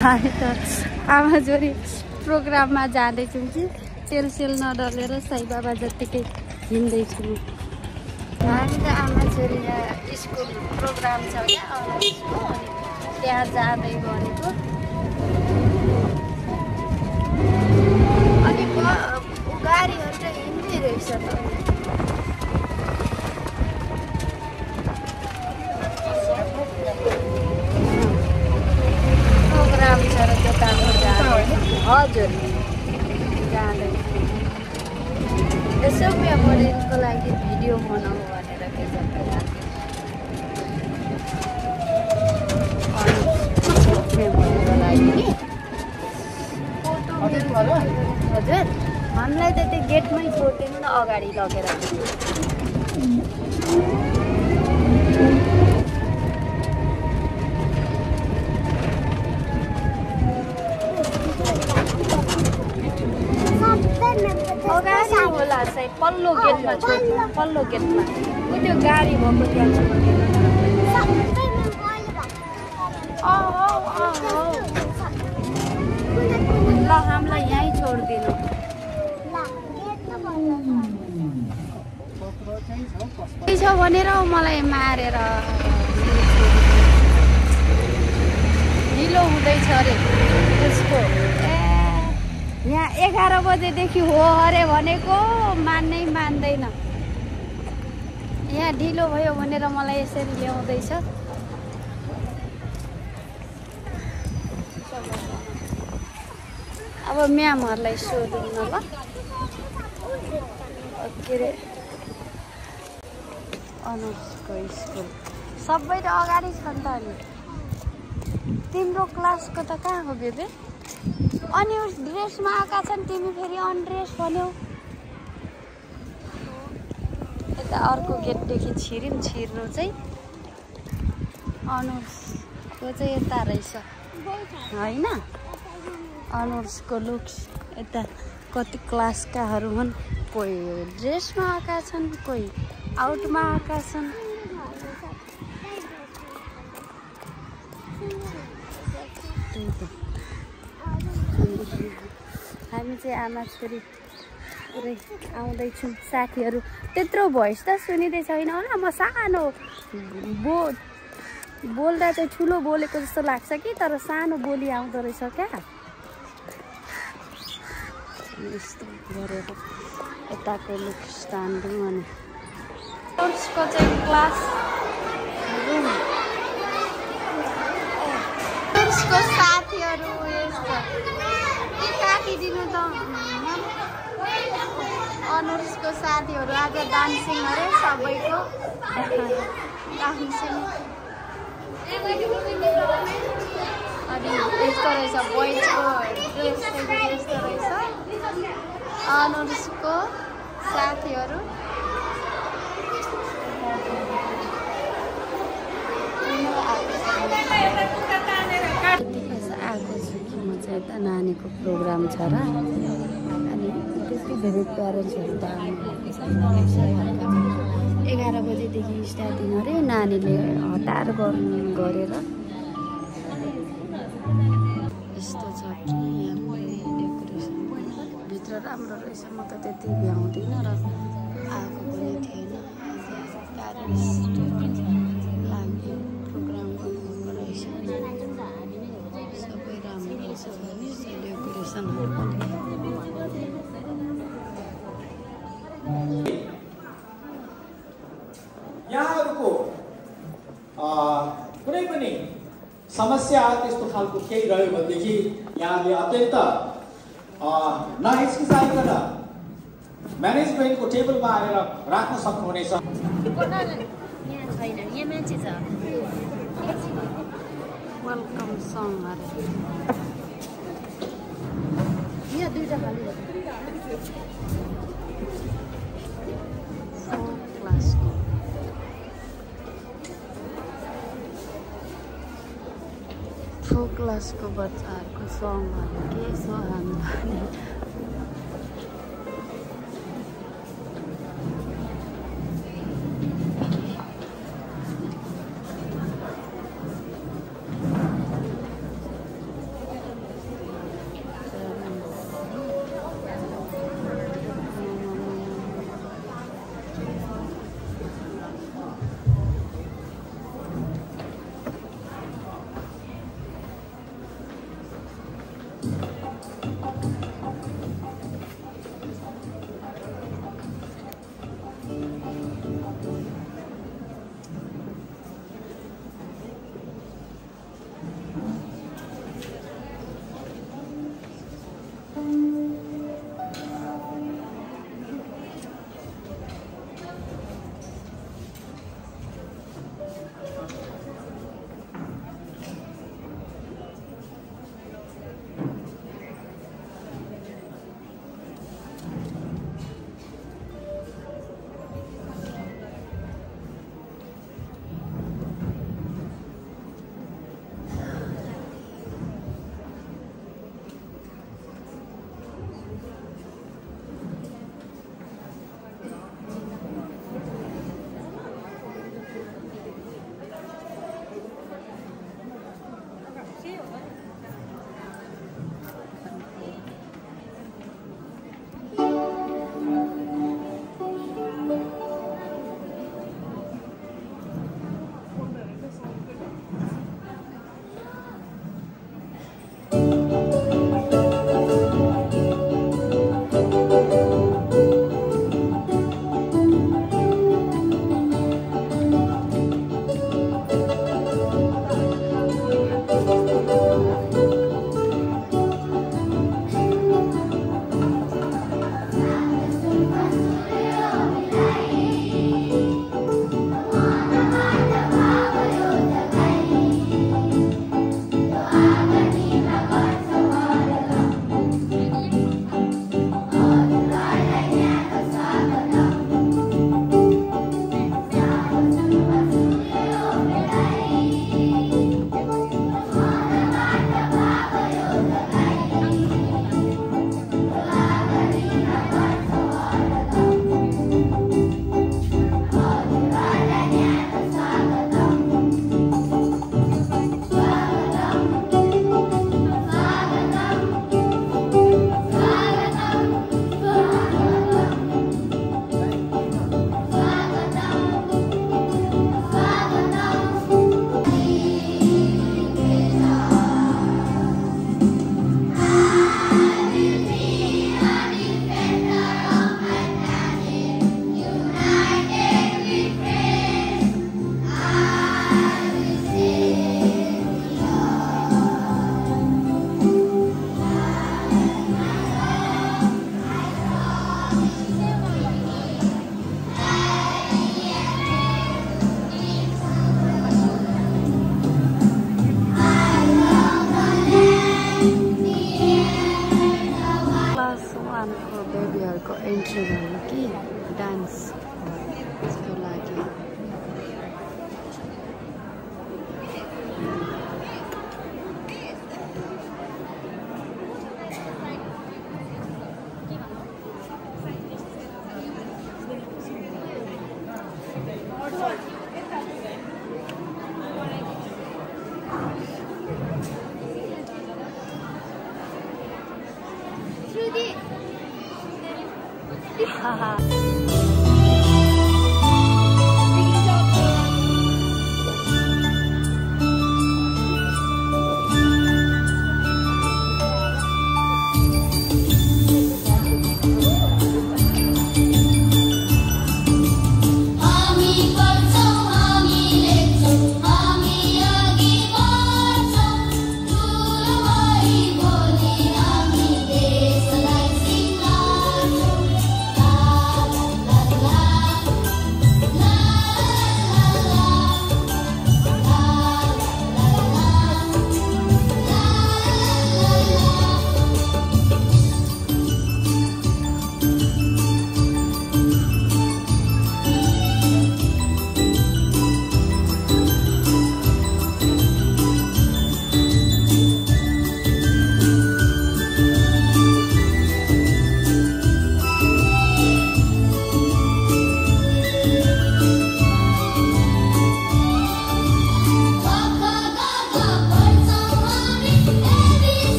हामी त आमा छोरी प्रोग्राममा जाँदैछौँ कि सेल नडलेर साई बाबा जत्तिकै हिँड्दैछौँ। हामी त आमा छोरी यहाँ स्कुल प्रोग्राम छ क्या अनि त्यहाँ जाँदै गरेको। अनि गाडीहरू त हिँड्दै रहेछ त। प्रोग्राम छ र त्यताको हजुर जाँदै यसो मेमोरिजको लागि भिडियो बनाऊ भनेर के मेमोरीको लागि हजुर हामीलाई त त्यो गेटमै छोडिदिनु न अगाडि लगेर। अगाडि होला सायद पल्लो गेटमा छोड्नु पल्लो गेटमा त्यो गाडी भएको त्यहाँ छोड्दिनु। ल हामीलाई यहीँ छोडिदिनु। छ भनेर मलाई मारेर ढिलो हुँदैछ अरे त्यसको। यहाँ 11 बजेदेखि हो अरे भनेको मान्नै मान्दैन। यहाँ ढिलो भयो भनेर मलाई यसरी ल्याउँदैछ। अब म्यामहरूलाई सोधौँ न ल। के अरे अनुजको स्कुल सबै त अगाडि छ नि त। अनि तिम्रो क्लासको त कहाँ हो बेबे? अनि उस ड्रेसमा आएका छन् तिमी फेरि अनड्रेस भन्यौ। यता अर्को गेटदेखि छिर्नु चाहिँ अनुजको चाहिँ यता रहेछ होइन। अनुजको लुक्स यता कति क्लासकाहरू हुन्। कोही ड्रेसमा आएका छन् कोही आउटमा आएका छन्। हामी चाहिँ आमा छोरी पुरै आउँदैछौँ। साथीहरू त्यत्रो भोइस त सुनिँदै छैन होला। म सानो बोल्दा चाहिँ ठुलो बोलेको जस्तो लाग्छ कि तर सानो बोली आउँदो रहेछ क्या। यस्तो गरेर यताको लुक स्ट्यान्डिङ अनि कोर्सको चाहिँ क्लास रुम कोर्सको साथीहरू यस्तो काटिदिनु त। अनुजको साथीहरू आज डान्सिङ अरे सबैको डान्सिङ। अनि यस्तो रहेछ बोइजको ड्रेस यस्तो रहेछ। अनुजको साथीहरू आएको छु कि म चाहिँ यता नानीको प्रोग्राम छ र। अनि त्यति धेरै प्यारेन्ट्सहरू त 11 बजेदेखि स्टार्टिङ अरे नानीले हतार गरेर यस्तो छ कि यहाँ डेकोरेसन भित्र राम्रो रहेछ। म त त्यति भ्याउँदिनँ र आएको पनि थिएन। प्यारेन्ट्स लागि प्रोग्राम गर्नुको रहेछ। सबै राम्रो रहेछ डेकोरेसनहरू पनि। यहाँहरूको कुनै पनि समस्या त्यस्तो खालको केही रह्यो भनेदेखि यहाँले अत्यन्त नहिचकिचाइकन म्यानेजमेन्टको टेबलमा आएर राख्न सक्नुहुनेछ। यहाँ छैन यहाँ मान्छे छ। वेलकम सङ अरे यहाँ दुईटा खाली क्लासको बच्चाहरूको सङहरू के छ हामी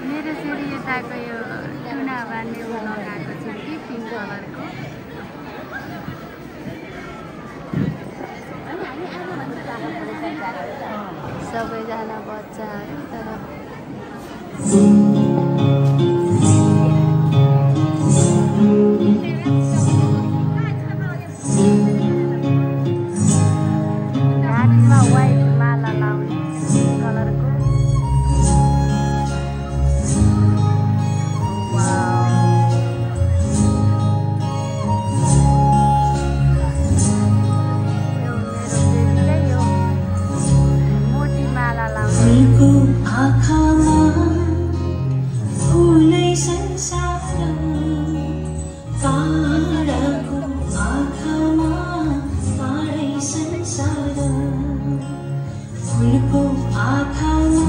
मेरो फेरि यताको यो टुना बान्ने लगाएको छु कि पिङ्क कलरको। सबैजना बच्चाहरू तर घाँटीमा व्हाइट माला लाउने कलरको। फुलको आँखामा फुलै संसार, ताराको आँखामा तारै संसार। फुलको आँखामा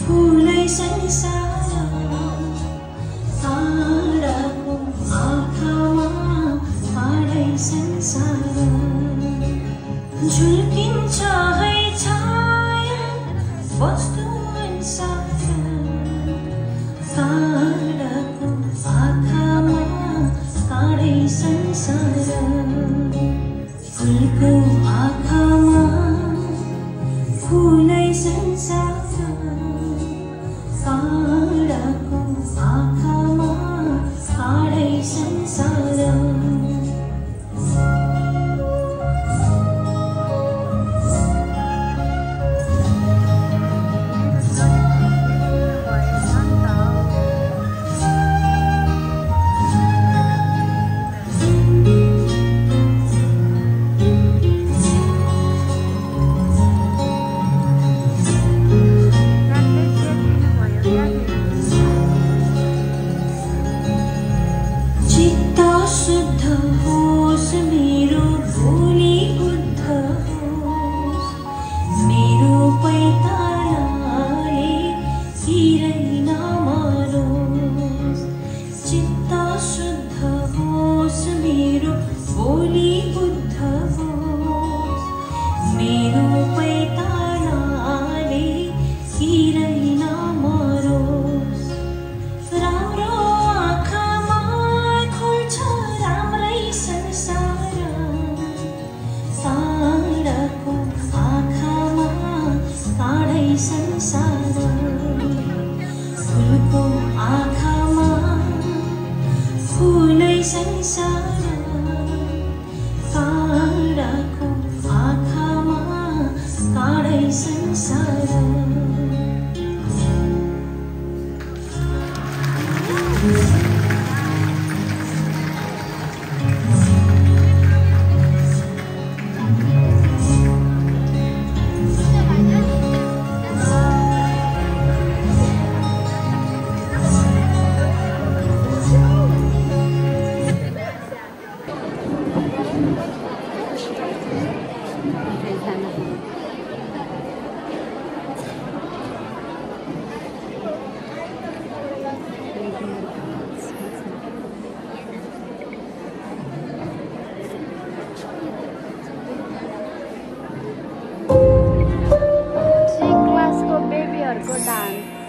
फुलै संसार, ताराको आँखामा तारै संसार। झुल्किन्छ है वस्तु अनुसार, ताराको आँखामा तारै संसार। फुलको आँखामा फुलै संसार, ताराको आँखामा तारै संसार। जान। क्लासको बेबीहरूको डान्स।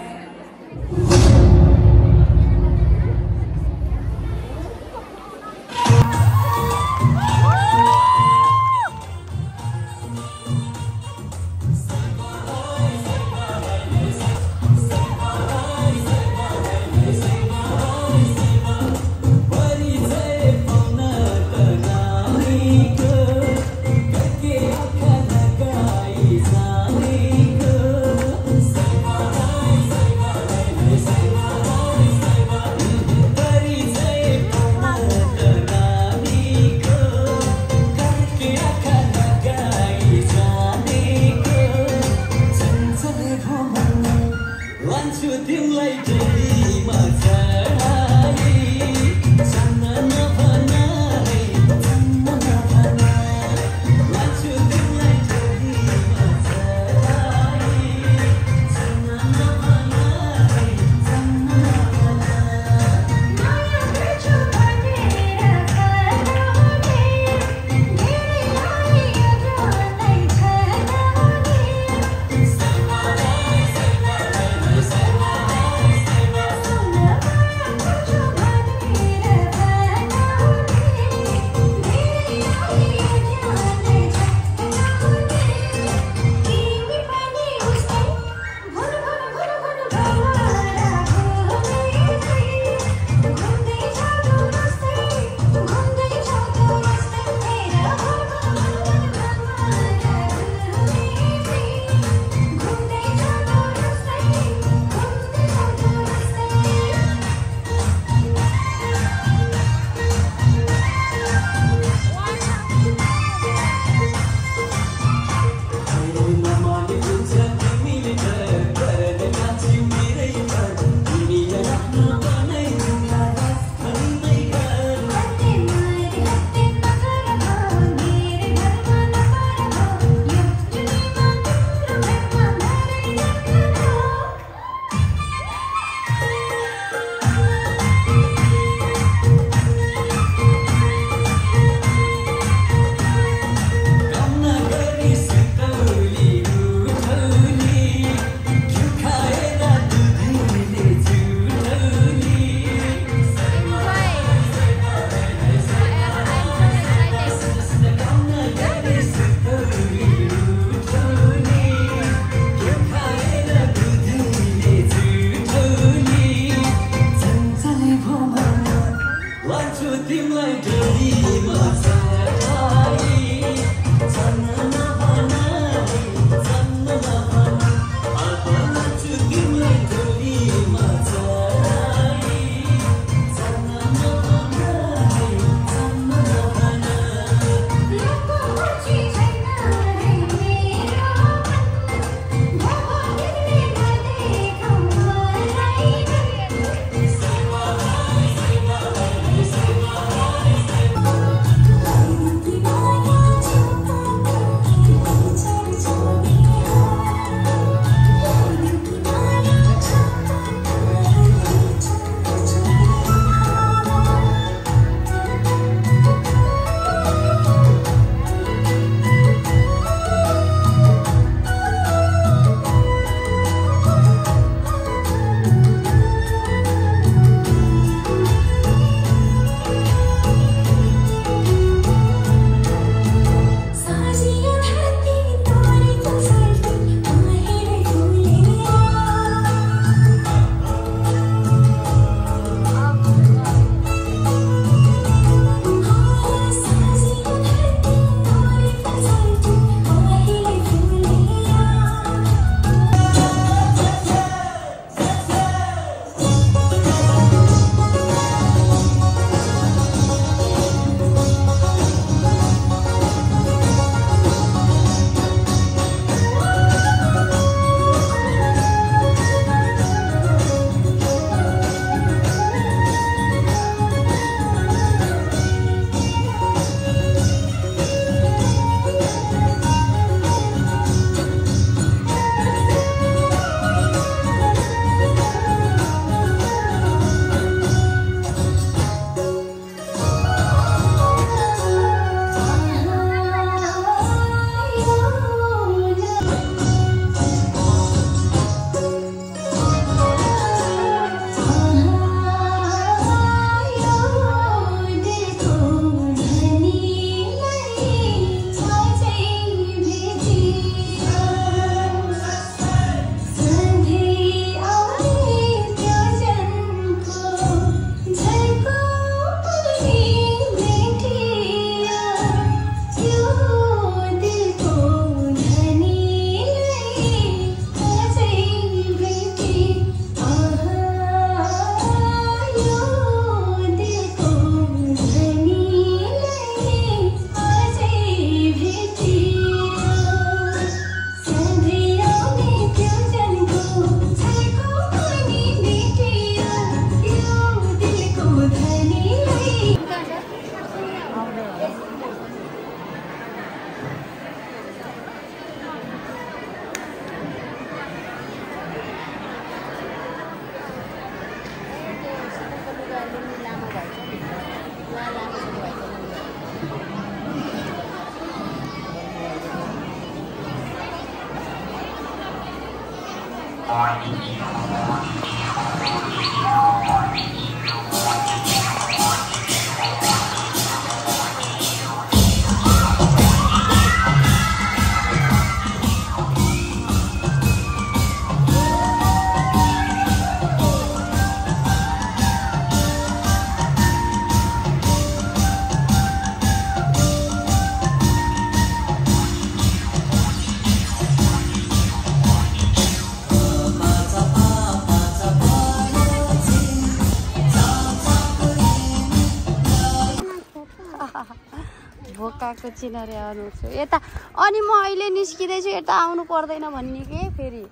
भोकाको चिनरे आउनु छु यता अनि म अहिले निस्किँदैछु यता आउनु पर्दैन भन्ने के फेरि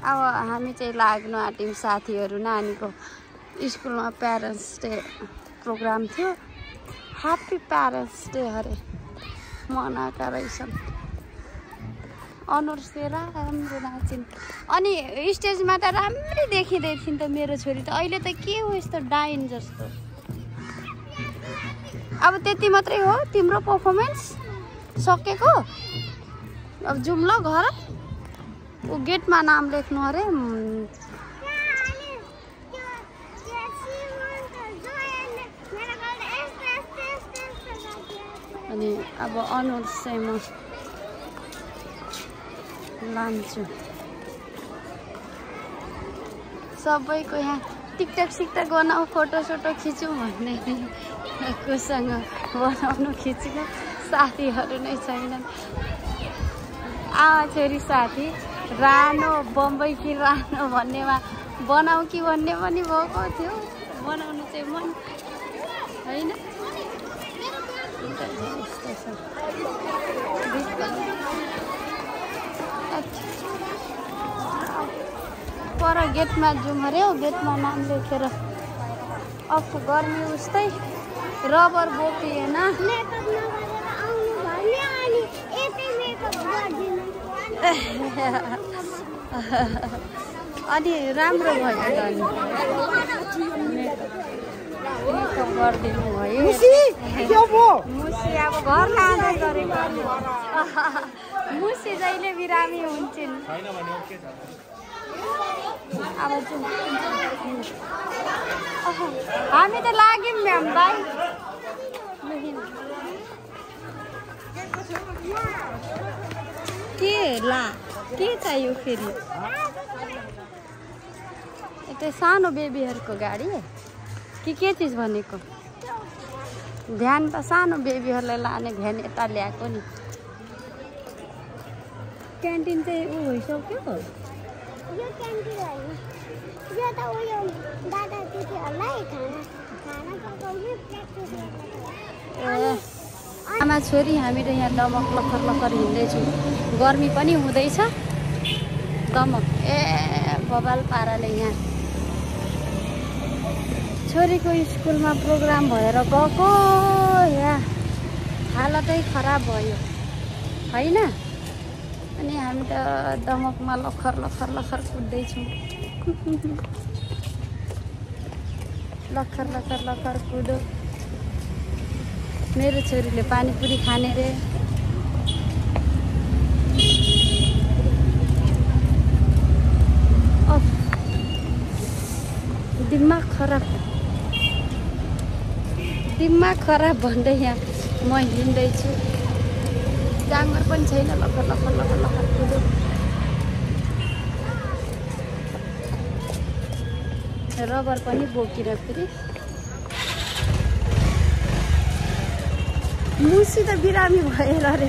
अब हामी चाहिँ लाग्नु आँट्यौँ साथीहरू नानीको स्कुलमा प्यारेन्ट्स डे प्रोग्राम थियो ह्याप्पी प्यारेन्ट्स डे अरे मनाएका रहेछन् अनुहार चाहिँ राम्रो नाचिन् अनि स्टेजमा त राम्रै देखिँदै थियो नि त मेरो छोरी त अहिले त के हो यस्तो डाइन जस्तो अब त्यति मात्रै हो तिम्रो पर्फर्मेन्स सकेको अब जाउँ ल घर ऊ गेटमा नाम लेख्नु अरे अनि अब अनुहार चाहिँ म लान्छु सबैको यहाँ टिकटक सिकटक बनाऊ फोटो सोटो खिचौँ भन्ने कोसँग बनाउनु खिचेको साथीहरू नै छैनन् आमा छोरी साथी रानो बम्बई कि रानो भन्नेमा बनाऊ कि भन्ने पनि भएको थियो बनाउनु चाहिँ मन होइन पर गेटमा जाउँ अरे हौ गेटमा नाम लेखेर अब गर्मी उस्तै रबर बोकिएन अनि राम्रो भयो त अनि मेकअप गरिदिनु भयो मुसी अब घर लाँदै गरेको मुसी जहिले बिरामी हुन्छन् अब हामी त लाग्यौँ म्याम भाइ के ला के चाहियो फेरि यतै सानो बेबीहरूको गाडी के चिज भनेको ध्यान त सानो बेबीहरूलाई लाने ध्यान यता ल्याएको नि क्यान्टिन चाहिँ ऊ भइसक्यो यो क्यान्टिन होइन यो त उयो दादा दिदीहरूलाई खाना पकाउने प्र्याक्टिस गर्नु आमा छोरी हामीहरू यहाँ दमक लखर लखर हिँड्दैछौँ गर्मी पनि हुँदैछ दमक बबाल पाराले यहाँ छोरीको स्कुलमा प्रोग्राम भएर गएको यहाँ हालतै खराब भयो होइन अनि हामी त दमकमा लखर लखर लखर कुद्दैछौँ लखर लखर लखर कुदो मेरो छोरीले पानीपुरी खाने रे दिमाग खराब भन्दै यहाँ म हिँड्दैछु जाँगर पनि छैन लखर लखर लखर लखर कुदो रबर पनि बोकिएर फेरि मुसी त बिरामी भएर अरे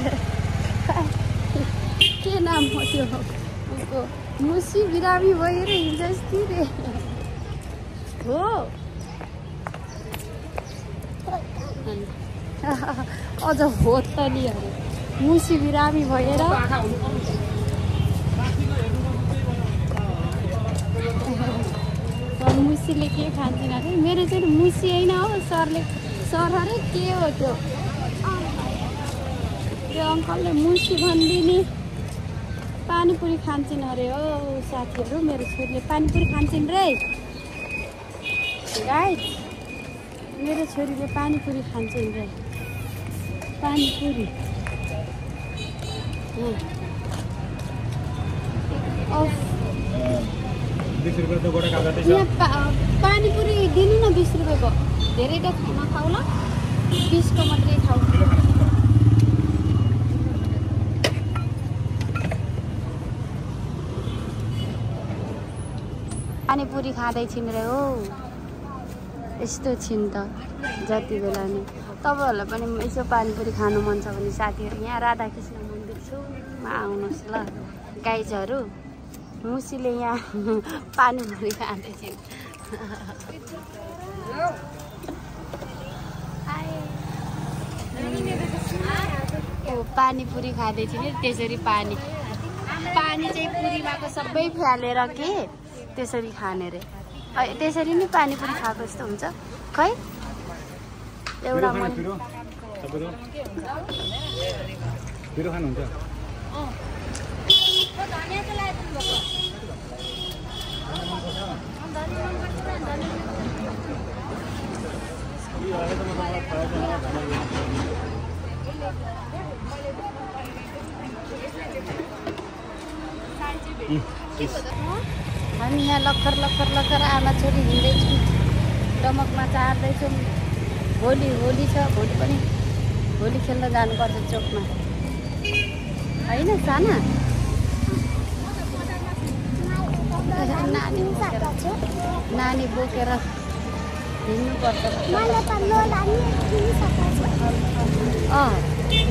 के नाम हो त्यो उसको मुसी बिरामी भएर हिजोस्ति रे हो अझ हो त नि अरे मुसी बिरामी भएर मुसीले के खान्छन् अरे मेरो चाहिँ मुसी होइन हो सरले सर अरे के हो त्यो अङ्कलले मुसी भनिदिने पानीपुरी खान्छन् अरे हो साथीहरू मेरो छोरीले पानीपुरी खान्छन् रे गाइस मेरो छोरीले पानीपुरी खान्छन् रे पानीपुरी पानीपुरी दिनु न 20 रुपियाँको धेरैटा नखाऊ ल 20 को मात्रै खाऊ पानीपुरी खाँदै छिन् रे हो यस्तो छिन् त जति बेला नि तपाईहरुलाई पनि यसो पानीपुरी खानु मन छ भने साथीहरु यहाँ राधाकृष्ण मन्दिर छेउमा आउनुस् ल गाइजहरु मुसीले यहाँ पानीपुरी खाँदै छिन् पानीपुरी खाँदै छिन् त्यसरी पानी चाहिँ पुरीमाको सबै फ्यालेर के त्यसरी खाने रे त्यसरी नि पानीपुरी खाएको जस्तो हुन्छ खै एउटा मन पिरो खानुहुन्छ हामी यहाँ लखर आमा छोरी हिँड्दैछौँ डमकमा चाड्दैछौँ होली छ भोलि पनि होली खेल्न जानुपर्छ चोकमा होइन साना नानी बोकेर हिँड्नुपर्छ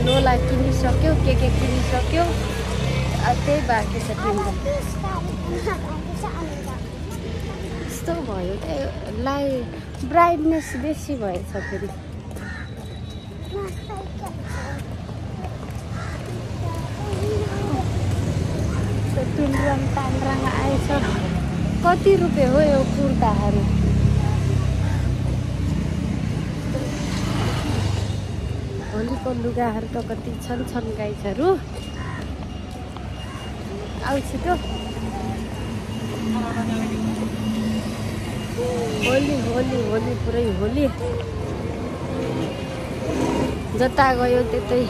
लोला किनिसक्यो के किनिसक्यो त्यही बाँकी छ तिम्रो यस्तो भयो लाई ब्राइटनेस बेसी भएछ फेरि तान्ड्राङ आएछ कति रुपियाँ हो यो कुर्ताहरू होलीको लुगाहरू त कति छन् गाइजहरू आउ छिटो होली पुरै होली जता गयो त्यतै